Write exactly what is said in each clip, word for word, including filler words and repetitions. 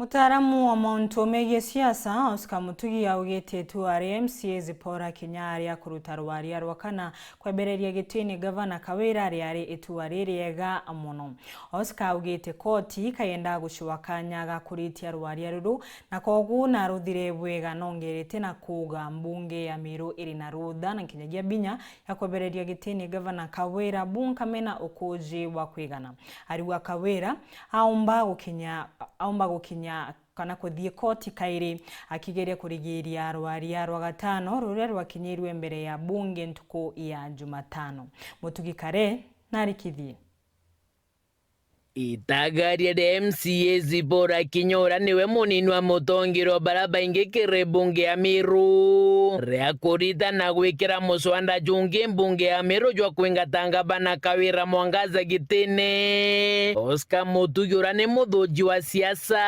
Mutaaramu wa mauntu megie siasa, Oscar Mutugi, augite itua ria M C A Zipporah Kinya ria kuruta rwaria rwa kana kwebereria gitini gavana Kawira riari itua ririega mono. Oscar augite koti kayenda gucua kanya ga kuritia rwaria ruru, na koguo naruthire bwega, nongerete na kuuga mbunge ya Meru iri na rutha na nkinyagia binya ya kwebereria gitini gavana Kawira bunka mena ukuji bwa kwigana. Ariuga Kawira aumba gukinya, aumba gukinya kana kuthii koti kairi akigeria kurigiria rwaria rwa gatano ruria rwakinyirue mbere ya bunge ntuku ya Jumatano. Mutugi Kare narikithie. Itagaria ria M C A Zipporah Kinya uria niwe munini wa mutongeria wa baria baingi kiri bunge ya Meru, ria kurita na gwikira muswanda jungi mbunge ya Meru jwa kwingata ngavana Kawira Mwangaza gitine. Oscar Mutugi uria ni muthuji wa siasa,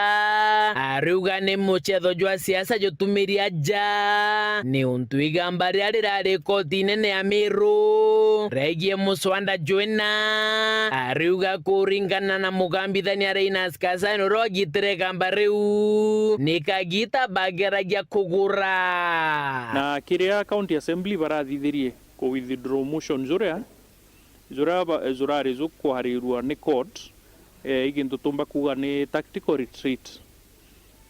ariuga ni mucetho jwa siasa jutumiri aja, niuntu igamba riria rirari koti nene ya Meru regie muswanda jwena, ariuga kuringana na mugambithania Linus Kasani uria ugitire igamba riu, ni kagita bageragia kugura. Na kiria County Assembly barathithirie ku withdraw motion juria, juria ba-, jurari jukwarirua ni court, eh, i gintu tumba kuuga ni tactical retreat.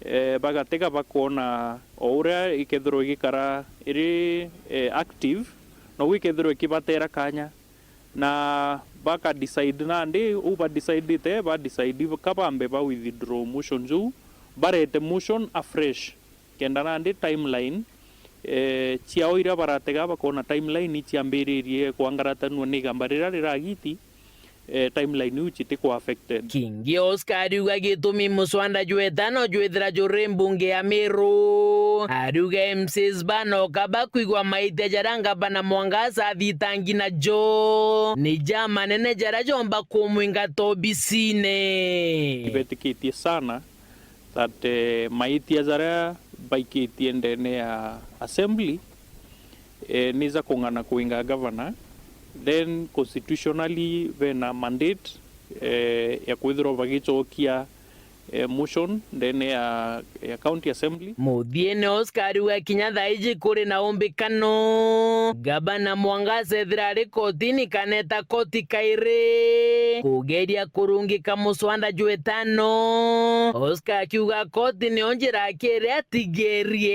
Eh, bagatega bakoona o uria ikethirwa igikara iri, eh, active, noguo ikethirwa ikibatera kanya, na baka decide nandi, uu ba decidite, ba decide ka bambe ba withdraw motion juu, barete motion afresh, kenda nandi timeline, eh, ciao iria baratega bakoona timeline iciambiririe kwangaratanua ni igamba riria riragiti, eh, timeline iu citiku affected. Kingi Oscar ariuga gitumi muswanda jwetano jwithira juri mbunge ya Meru, ariuga M Cs banoka bakwigua maitia jaria ngavana Mwangaza athitangi najo ni jamanene jaria jomba kumwingata obisine. Ibetikitie sana that, eh, maitia jaria baikitie ndene ya assembly, eh, ni ja kung'ana kuinga governor, then constitutionally bena mandate, eh, ya kwithirwa bagicokia, eh, motion ndene ya, ya county assembly. Muthiene Oscar ariuga kinya thaa iji kuri na umbikano. Gavana Mwangaza ethira ari kotini kana eta koti kairi kugeria kurungika muswanda jwetano. Oscar akiuga koti niyo njira akiri atigerie.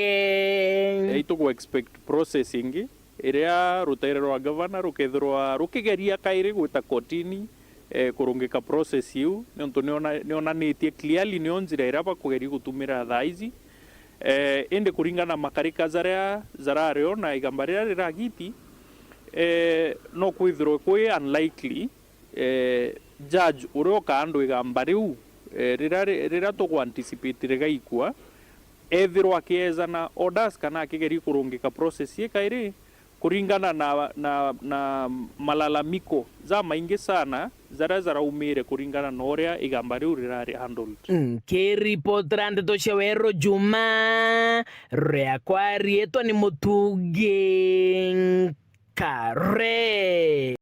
Eh, itugu expect process ingi iria rutere rwa gavana rukethirwa rukigeria kairi gwita kotini, eh, kurungika process iu, niuntu niona-, nionanitie clearly nio njira iria bakugeria gutumira thaa iji. Eh, indi kuringana na makarika jaria jarario na igamba riria riragiti, eh, no kwithirwe kwi unlikely, eh, judge uria ukaandwa igamba riu, eh, riria ri-, riria tugu anticipate rigaikua, ethirwa akiejana orders kana akigeria kurungika process ii kairi, kuringana na, na, na malalamiko jamaingi sana jaria jaraumire kuringana na uria igamba riu rirari handled. Nkiripotera ndeto cia Weru Juma, riakwa riitwa ni Mutugi Kare.